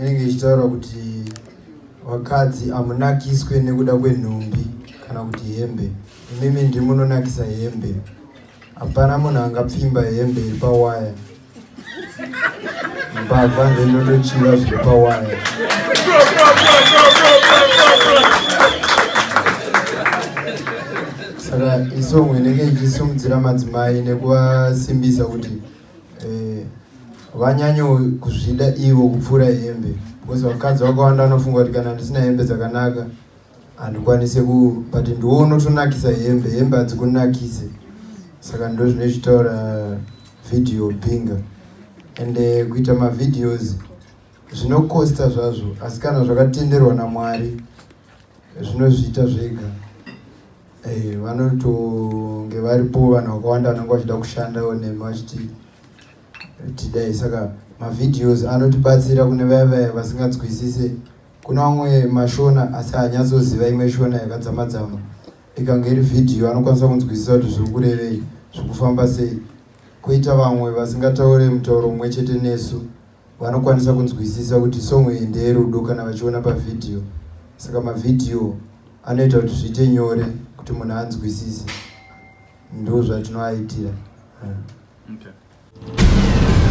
Inenge ichitaura kuti vakadzi hamunakiswe nekuda kwenhumbi kana kuti hembe. Imimi ndimunonakisa hembe. Hapana munhu angapfimba hembe iri pawaya. Mbavha ndoinotochiva zviri pawaya. Saka isong inenge ichisimudzira madzimai nekuvasimbisa kuti eh, vanyanye kuzvida ivo kupfuura hembe because vakadzi vakawanda vanofunga kuti kana ndisina hembe dzakanaka handikwanise ku but ndiwo unotonakisa hembe hembe hadzikunakise saka ndo zvinochitaura video binga and eh, kuita mavideos zvinokosta zvazvo asi kana zvakatenderwa namwari zvinozviita zvega eh, vanotonge varipo vanhu vakawanda vanenge vachida kushandawo nemi vachiti tidai saka mavideos anotibatsira kune vaya vaya vasinganzwisise Kuna vamwe mashona asi haanyatsoziva imwe shona yakadzamadzama. Ikange iri vhidhiyo anokwanisa kunzwisisa kuti zviri kurevei, zviri kufamba sei. Koita vamwe vasingataure mutauro mumwe chete nesu vanokwanisa kunzwisisa kuti song iyi ndeyerudo kana vachiona pavhidhiyo. Saka mavhidhiyo anoita kuti zviite nyore kuti munhu anzwisise. Ndozvatinoaitira. Okay.